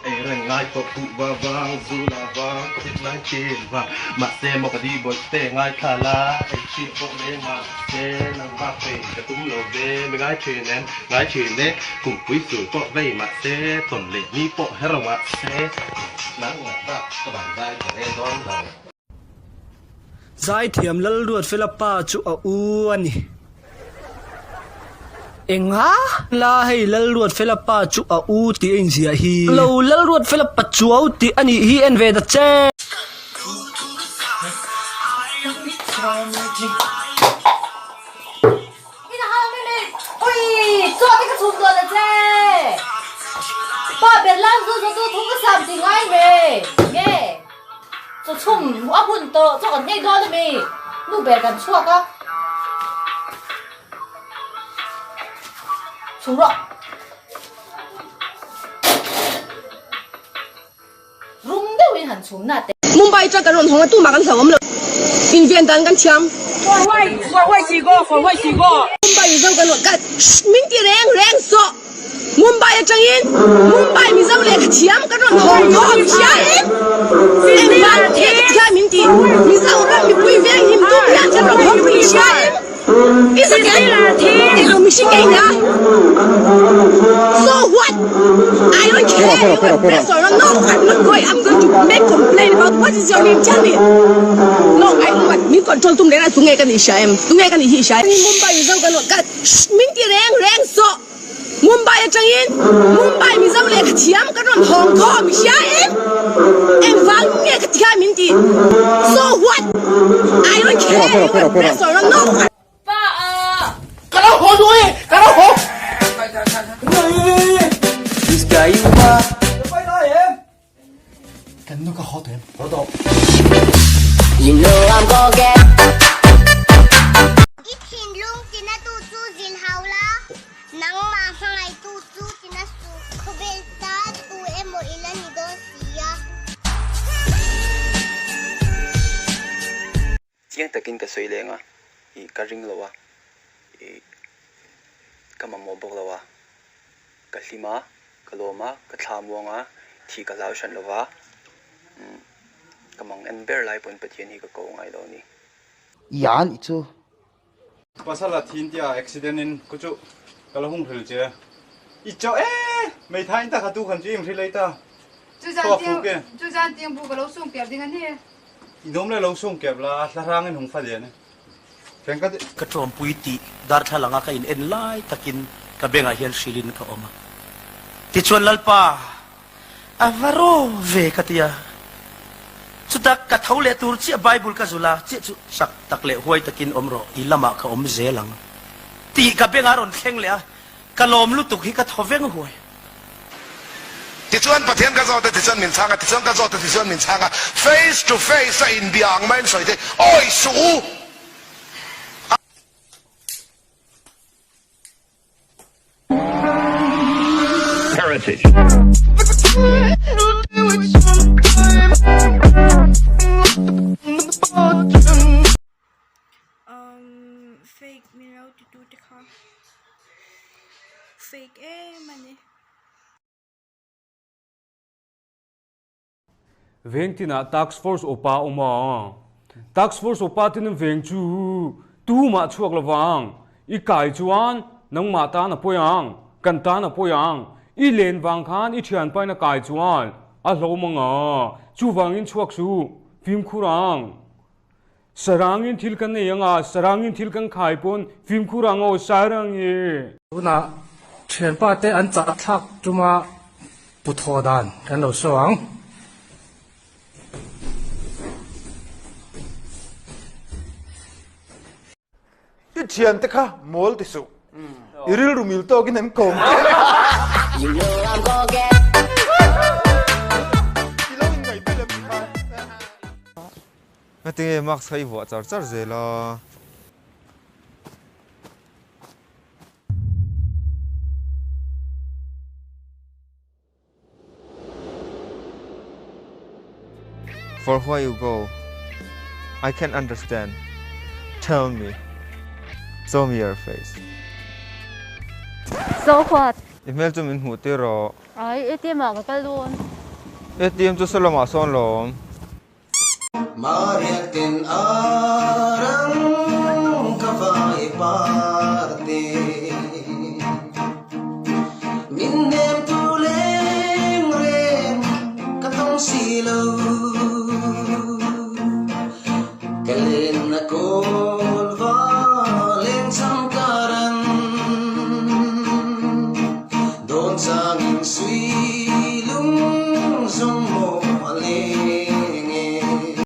ei reng ngai tawh kuhva vang, zu la vang, covid 19 vang. Mahse maw ka di bawihte ngaithla la, ei chhiah pawh reng mahse nangmah fei ka tum lo ve, mi ngai thin em, ngai thin e, kumpui sul pawh vei mahse tawn leh ni pawh her mahse nangmah bak ka ban zai ka rel dawn lo. Zaithiam Lalruatfela pa chu a u a ni. Enga la hei Lalruatfela pa chu a u tih a inziah hi. Lo Lalruatfela pa chuau tih a nih hi en ve ta che. Mumbai atang kan rawn hawng a tumah kan hlauhawm lo. Inven dan kan thiam. Mumbai Mizo kan rawn ka min ti reng reng sawh. Mumbai atangin Mumbai Mizo lehkha thiam kan rawn hawng khawm hiain engvang nge ka thiam min ti. Mizoram mipui veng him tum hian kan rawn hawng pui hiain. I zaken eng ang mihring nge i nia? So what? I don't care you are blessed or not no I'm not going I'm going to make complaint about what is your name tell me no I don't want min control tum reng a tunge ka nih hria em tunge ka nih hi i hria em Mumbai Mizo kan ka min ti reng reng sawh Mumbai atangin Mumbai Mizo lehkha thiam kan rawn hawng khawm hria em? Engvang nge ka ti kha min ti? So what? I don't care you are blessed or not no I Ka lo haw duh e! Ka lo haw! I thinlung tina tu chu zil hau la, nangmah hmangaihtu chu tina suh. Khawvel tan tu emaw i la ni dawn si a. Chiang takin ka sawi leng a, ih ka ring lo a, ih ka mamawh bawk lo a, ka hlim a, ka lawm a, ka thla muang a, thih ka hlau hran lo va, umm ka mang en ber lai pawn Pathian hi ka ko ngai lo a ni. Yan i chu. Pasal a thin tia accident in ku chu ka la hung hril che. I chaw e! Meitha in ta kha tu khan chu im hril ei ta. Chua fuk e. Chu zan tiang bu ka lo sung kep ding a ni. I dawm le lo sung kep la, hla hrang in hung fa lian e. Feng ka ti. Ka tawmpui tih darthlalang a ka in en lai takin ka bengah hian hrilhin ka awm a. Tichuan Lalpa A va ro ve ka ti a. Chutah ka tho leh tur chiah Bible ka zul a, chiah chu chak tak leh huai takin awm rawh, i lamah ka awm zel ang tih ka bengah a rawn thleng leh a, ka lawm lutuk hi ka thaw veng huai. Tichuan Pathian ka zawt a, tichuan min chhang a, tichuan ka zawt a, tichuan min chhang a, face to face a inbia ang maiin sawi thei, awi suh u! Heritage. Um fake min lo ti tu te kha fake em a ni. Veng tinah Task Force upa a awm a, Task Force upa tin an veng chu tumah chhuak lovang, i kai chuan nangmah tan a pawi ang, kan tan a pawi ang, i len vang khan i thianpain a kai chuan a hlawm ang a, chuvangin chhuak suh, fimkhur ang. Sarangin thil kan nei ang a, sarangin thil kan khai pawn fimkhur ang aw, sarang e. Tunah thianpa te an chah thlak tuma pu thaw dan kan lo saw ang. I thian te kha mawl ti suh. I rilru mil tawkin an kawm che. I lo inngaih belh em ti khan. Ngatinge mask kha i vuah char char zel a. For why you go I can't understand Tell me Show me your face So what? I hmel chu min hmuh tir rawh. Ai, ATM ah ka kal dawn. ATM chu saw lamah sawn lawm. Mariaten arang ka vai parte.